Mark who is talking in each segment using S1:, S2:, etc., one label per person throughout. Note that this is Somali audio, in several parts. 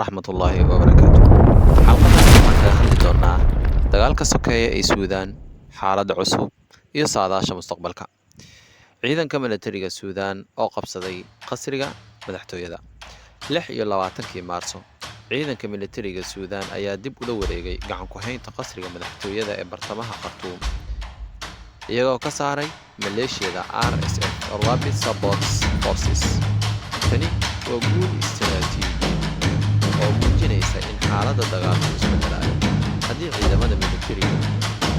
S1: Raxmatullaahi wabarakaatu. Xalqadan waxaan kaga hadli doonaa dagaalka sokeeye ee Suudaan, xaaladda cusub iyo saadaasha mustaqbalka. Ciidanka milatariga Suudaan oo qabsaday qasriga madaxtooyada 26-kii Maarso, ciidanka milatariga Suudaan ayaa dib ula wareegay gacan ku haynta qasriga madaxtooyada ee bartamaha Khartuum, iyagoo ka saaray maleeshiyada RSF, Rapid Support Forces. Tani waa guul istiraatiiji oo muujinaysa in xaaladda dagaalku isbedelayo. Haddii ciidamada militarigu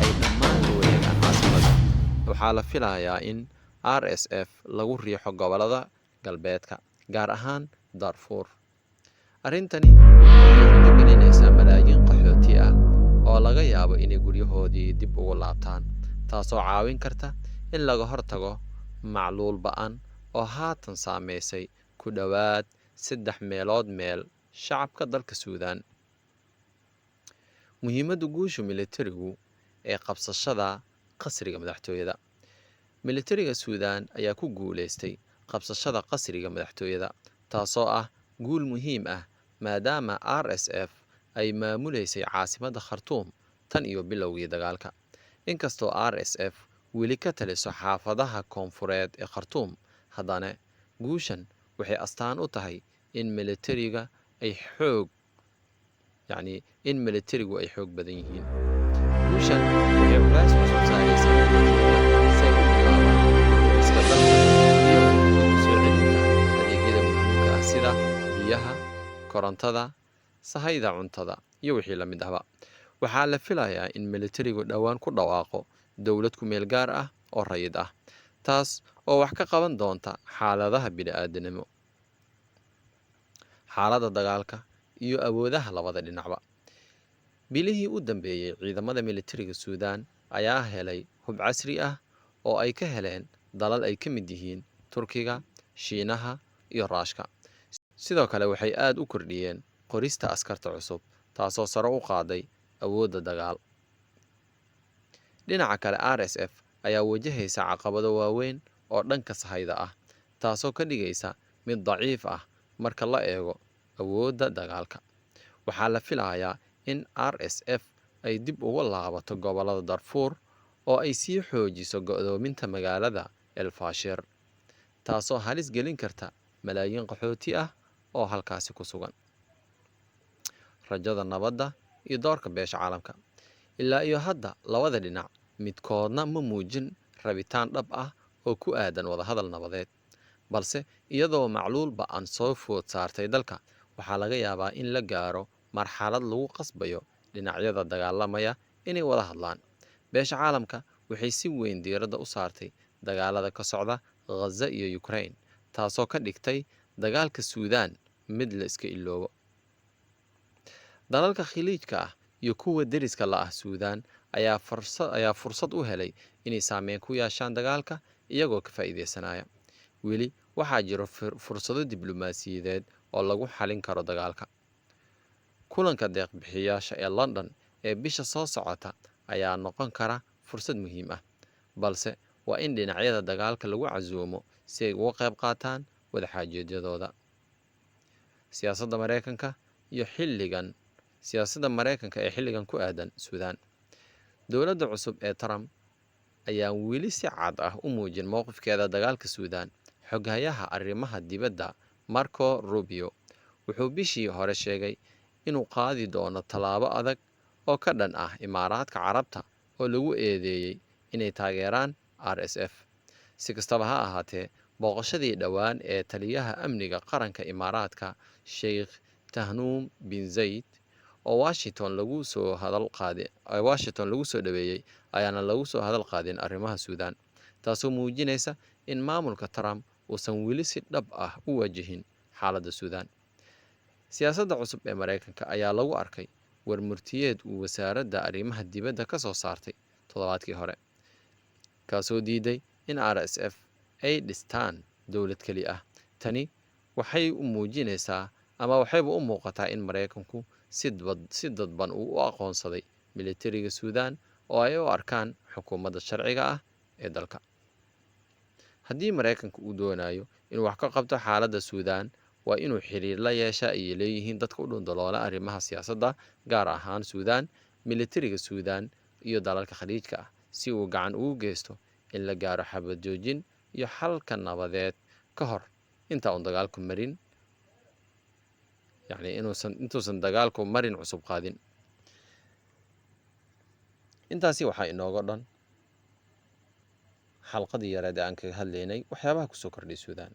S1: ay dhammaan la wareegaan caasimadda, waxaa la filayaa in RSF lagu riixo gobollada galbeedka, gaar ahaan Darfur. Arrintani waxay rajo gelinaysaa malaayiin qaxooti ah oo laga yaabo inay guryahoodii dib ugu laabtaan, taasoo caawin karta in laga hortago macluul ba'an oo haatan saameysay ku dhowaad saddex meelood meel shacabka dalka Suudaan. Muhiimadda guusha militarigu ee qabsashada qasriga madaxtooyada. Militariga Suudaan ayaa ku guuleystay qabsashada qasriga madaxtooyada, taasoo ah guul muhiim ah maadaama RSF ay maamuleysay caasimadda Khartuum tan iyo bilowgii dagaalka. Inkastoo RSF weli ka taliso xaafadaha koonfureed ee Khartuum, haddana guushan waxay astaan u tahay in militariga ay xoog yacni in militarigu ay xoog badan yihiin. Guushan waxay culays cusub saaraysaa militariga si ay u bilaabaan dib u dhiska dalka iyo dib u soo celinta adeegyada muhiimka ah sida biyaha, korontada, sahayda cuntada iyo wixii la mid ahba. Waxaa la filayaa in militarigu dhowaan ku dhawaaqo dowlad ku meel gaar ah oo rayid ah, taas oo wax ka qaban doonta xaaladaha bini'aadanimo, xaaladda dagaalka iyo awoodaha labada dhinacba. Bilihii u dambeeyey, ciidamada militariga Suudaan ayaa helay hub casri ah oo ay ka heleen dalal ay ka mid yihiin Turkiga, Shiinaha iyo Raashka. Sidoo kale waxay aad u kordhiyeen qorista askarta cusub, taasoo sare u qaaday awoodda dagaal. Dhinaca kale, RSF ayaa wajahaysa caqabado waaweyn oo dhanka sahayda ah, taasoo ka dhigaysa mid daciif ah marka la eego awoodda dagaalka. Waxaa la filayaa in RSF ay dib ugu laabato gobollada Darfuur oo ay sii xoojiso go'doominta magaalada El Faashir, taasoo halis gelin karta malaayiin qaxooti ah oo halkaasi ku sugan. Rajada nabadda iyo doorka beesha caalamka. Ilaa iyo hadda, labada dhinac midkoodna ma muujin rabitaan dhab ah oo ku aadan wadahadal nabadeed, balse iyadoo macluul ba'an soo food saartay dalka, waxaa laga yaabaa in la gaaro marxalad lagu qasbayo dhinacyada dagaalamaya inay wada hadlaan. Beesha caalamka waxay si weyn diiradda u saartay dagaalada ka socda Ghaza iyo Ukraine, taasoo ka dhigtay dagaalka Suudaan mid la iska iloobo. Dalalka Khaliijka ah iyo kuwa deriska la ah Suudaan ayaa fursad u helay inay saameyn ku yeeshaan dagaalka iyagoo ka faa'iideysanaya. Weli waxaa jiro fursado diblomaasiyadeed oo lagu xalin karo dagaalka. Kulanka deeq-bixiyayaasha ee London ee bisha soo socota ayaa noqon kara fursad muhiim ah, balse waa in dhinacyada dagaalka lagu casuumo si ay uga qayb qaataan wadaxaajoodiyadooda. Siyaasadda Mareykanka iyo xilligan. Siyaasadda Mareykanka ee xilligan ku aadan Suudaan. Dowladda cusub ee Trump ayaan weli si cad ah u muujin mowqifkeeda dagaalka Suudaan. Xoghayaha arrimaha dibadda Marco Rubio wuxuu bishii hore sheegay inuu qaadi doono tallaabo adag oo ka dhan ah Imaaraadka Carabta oo lagu eedeeyey inay taageeraan RSF. Si kastaba ha ahaatee, booqashadii dhowaan ee taliyaha amniga qaranka Imaaraadka, Sheikh Tahnoun bin Zayed, oo Washington lagu soo dhaweeyey, ayaana lagu soo hadal qaadin arrimaha Suudaan, taasoo muujinaysa in maamulka Trump uusan weli si dhab ah u wajihin xaaladda Suudaan. Siyaasadda cusub ee Mareykanka ayaa lagu arkay warmurtiyeed uu wasaaradda arrimaha dibadda ka soo saartay toddobaadkii hore, kaasoo diiday in RSF ay dhistaan dowlad keli ah. Tani waxay u muujinaysaa ama waxayba u muuqataa in Mareykanku si dadban uu u aqoonsaday militariga Suudaan oo ay u arkaan xukuumadda sharciga ah ee dalka. Haddii Mareykanka uu doonayo inuu wax ka qabto xaaladda Suudaan, Waa inuu xiriir la yeesha ayay leeyihiin dadka u dhundaloola arrimaha siyaasadda, gaar ahaan Suudaan, militariga Suudaan iyo dalalka Khaliijka ah, si uu gacan ugu geysto in la gaaro xabad joojin iyo xalka nabadeed ka hor inta uun dagaalku marin, yacni inuusan intuusan dagaalku marin cusub qaadin. Intaasi waxaa inooga dhan xalqadii yareed ee aan kaga hadlaynay waxyaabaha kusoo kordhay Suudaan.